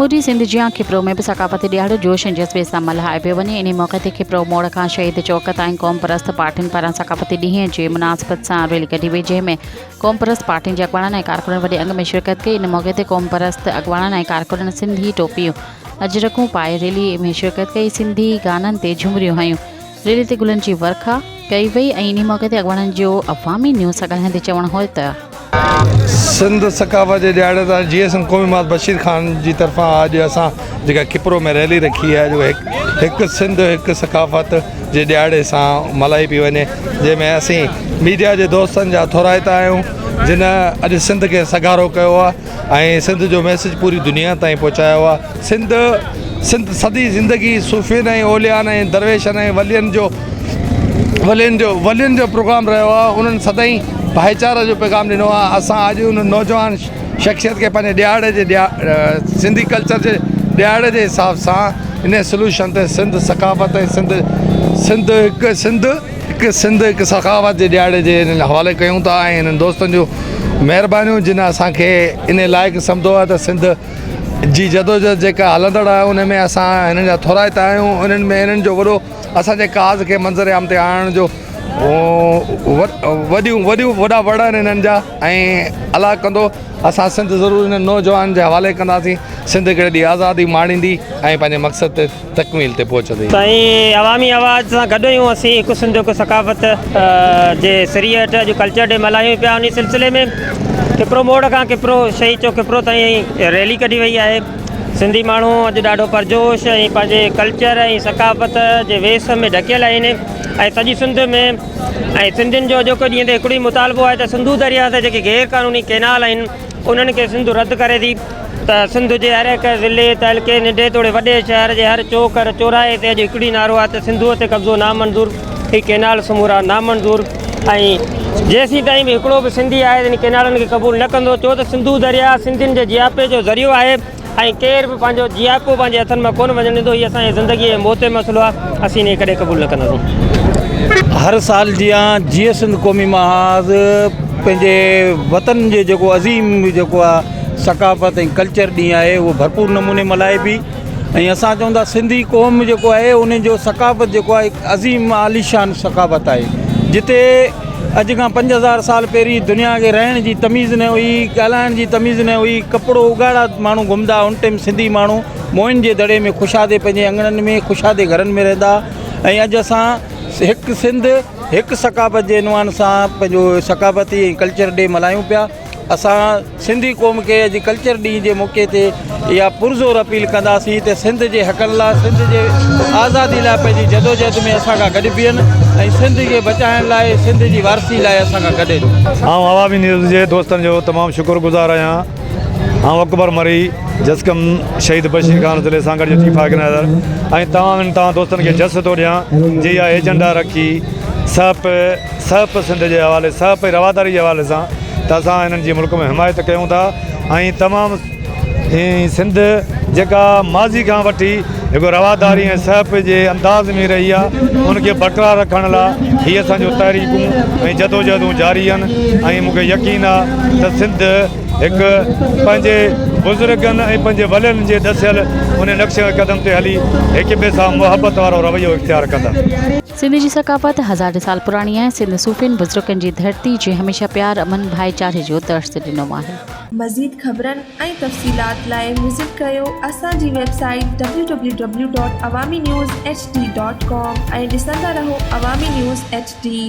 سموري سنڌ جيان کپرو ۾ به ثقافتي ڏهاڙو جوش ۽ جذبي سان ملهايو پيو وڃي. انهي موقعي تي کپرو موڙ کان شهيد چوڪ تائين قومپرست پارٽين پاران ثقافتي ڏينهن جي مناسبت سان ريلي ڪڍي وئي جنهن ۾ قومپرست پارٽين جي اڳواڻن ۽ ڪارڪنن وڏي انگ ۾ شرڪت ڪئي. ان موقعي تي قومپرست اڳواڻن ۽ ڪارڪنن سنڌي ٽوپيون اجرڪون پائي ريلي ۾ شرڪت ڪئي سنڌي گانن تي جهمريون هنيون. ريلي تي گلن جي ورکا ڪئي وئي ۽ انهي موقعي تي اڳواڻن جو عوامي نيوز سان ڳالهائيندي چوڻ هو ته. سنڌ ثقافت جي ڏهاڙي تان جي ايس ايم قومي ماس بشير خان جي طرفان اڄ اسان جيڪا کپرو ۾ ريلي رکي آهي جيڪو هڪ سنڌ هڪ ثقافت جي ڏهاڙي سان ملهائي پئي وڃي جنهن ۾ اسين ميڊيا جي دوستن جا ٿورائتا آهيون جن اڄ سنڌ کي سگهارو ڪيو آهي ۽ سنڌ جو ميسيج پوري دنيا تائين پهچايو آهي. سنڌ سنڌ سڄي زندگي صوفين ۽ اوليائن ۽ درويشن ۽ ولين جو ولين جو ولين جو پروگرام رهيو آهي انهن سدائين ڀائيچاري جو پيغام ڏنو آهي اسان اڄ ان نوجوان شخصيت کي پنهنجي ڏهاڙي جي سنڌي ڪلچر جي ڏهاڙي جي حساب سان ان سلوشن تي سنڌ ثقافت ۽ سنڌ سنڌ هڪ سنڌ هڪ سنڌ هڪ ثقافت جي ڏهاڙي جي انهن حوالي ڪيون ٿا ۽ انهن دوستن جون مهربانيون جن اسانکي ان لائق سمجهو آهي ته سنڌ جي جدوجهد جيڪا هلندڙ آهي ان ۾ اسان هنن جا ٿورائتا آهيون انهن ۾ هنن جو وڏو اسان جي ڪاز کي منظر عام تي آڻڻ جو وڏيون وڏيون وڏا وڙ آهن هنن جا ۽ الله ڪندو اسان سنڌ ضرور هنن نوجوان جي حوالي ڪنداسين سنڌ هڪڙي ڏينهن آزادي ماڻيندي ۽ پنهنجي مقصد تي تڪميل تي پهچندي. سائين عوامي آواز سان گڏ آهيون اسين هڪ سنڌ هڪ ثقافت جي سري هيٺ اڄ ڪلچر ڊي ملهايون پيا انهي سلسلي ۾ کپرو موڙ کان کپرو شهيد چوڪ کپرو تائين ريلي ڪڍي وئي آهي سنڌي ماڻهو اڄ ڏاڍو پرجوش ۽ پنهنجي ڪلچر ۽ ثقافت جي ويس ۾ ڍڪيل آهن ۽ سڄي سنڌ ۾ ۽ سنڌين جو اڄوڪو ڏينهن تي هڪڙو ئي مطالبو آهي ته سنڌو درياء تي جيڪي غير قانوني ڪينال آهن انهن کي سنڌ رد ڪري ٿي ته سنڌ جي هر هڪ ضلعي، تعلقي، ننڍي توڙي وڏي شهر جي هر چوڪ، هر چوراهي تي اڄ هڪڙي نعرو آهي ته سنڌوء تي قبضو نامنظور، هي ڪينال سمورا نامنظور ۽ جيسين تائين به هڪڙو به سنڌي آهي ته ان ڪينالن کي قبول نه ڪندو ڇو ته سنڌو درياء سنڌين جي جياپي جو ذريعو آهي ۽ ڪير به پنهنجو جياپو پنهنجي هٿن مان ڪونه وڃڻ ڏيندو هي اسان جي زندگي ۽ موت جو مسئلو آهي اسين انهي کي ڪڏهن قبول نه ڪنداسين. هر سال جيان جيئي سنڌ قومي محاذ پنهنجي وطن جي جيڪو عظيم جيڪو آهي ثقافت ۽ ڪلچر ڏينهن آهي اهو ڀرپور نموني ملهائي پئي ۽ اسان چئون ٿا سنڌي قوم جيڪو آهي ان جو ثقافت جيڪو آهي عظيم عاليشان ثقافت آهي جتي اڄ کان 5000 سال پهرين دنيا کي رهڻ جي تميز نه هئي ڳالهائڻ جي تميز نه هئي ڪپڙو اگهاڙا ماڻهو گهمندا ان ٽائيم سنڌي ماڻهو موئن جي دڙي ۾ خوشحالي پنهنجي اڱڻن ۾ خوشحالي گهرن ۾ رهندا ۽ اڄ اسان هڪ سنڌ هڪ ثقافت جي عنوان سان پنهنجو ثقافتي ۽ ڪلچر ڊي ملهايون پيا اسان سنڌي قوم کي اڄ ڪلچر ڏينهن جي موقعي تي اها پرزور اپيل ڪنداسين ته سنڌ جي حقن لاء سنڌ جي آزادي لاء پنهنجي جدوجهد ۾ اسان کان گڏ بيهن ۽ سنڌ کي بچائڻ لاء سنڌ جي وارثي لاء اسان کان گڏ اچن. آئون عوامي نيوز جي دوستن جو تمام شڪر گذار آهيان. آئون اڪبر مري جسقم شهيد بشير خان ضلعي سانگهڙ جو چيف آرگنائيزر ۽ تمام ان توهان دوستن کي جس ٿو ڏيان جي اها ايجنڊا رکي سهپ سهپ سنڌ جي حوالي سهپ ۽ رواداري جي حوالي سان ته اسان هنن جي ملڪ ۾ حمايت ڪيون ٿا ۽ تمام سنڌ جيڪا ماضي کان وٺي هڪ رواداري ۽ سهپ جي انداز ۾ رهي آهي ان کي برقرار رکڻ لاء هي اسان جون تحريڪون ۽ جدوجهدون جاري آهن ۽ مون کي يقين آهي ته سنڌ هڪ پنهنجي بزرگن ۽ پنهنجي ولين جي ڏسيل ان نقش قدم تي هلي هڪ ٻئي سان محبت وارو رويو اختيار ڪندا. سنڌ جي ثقافت هزارين سال پراڻي آهي، سنڌ صوفين بزرگن جي ڌرتي جنهن هميشه پيار، امن، ڀائيچاري جو درس ڏنو آهي. مزيد خبرن ۽ تفصيلات لاء وزٽ ڪريو اسان جي website W W W dot Awami news H D dot com ۽ ڏسندا رهو عوامي نيوز ايڇ ڊي.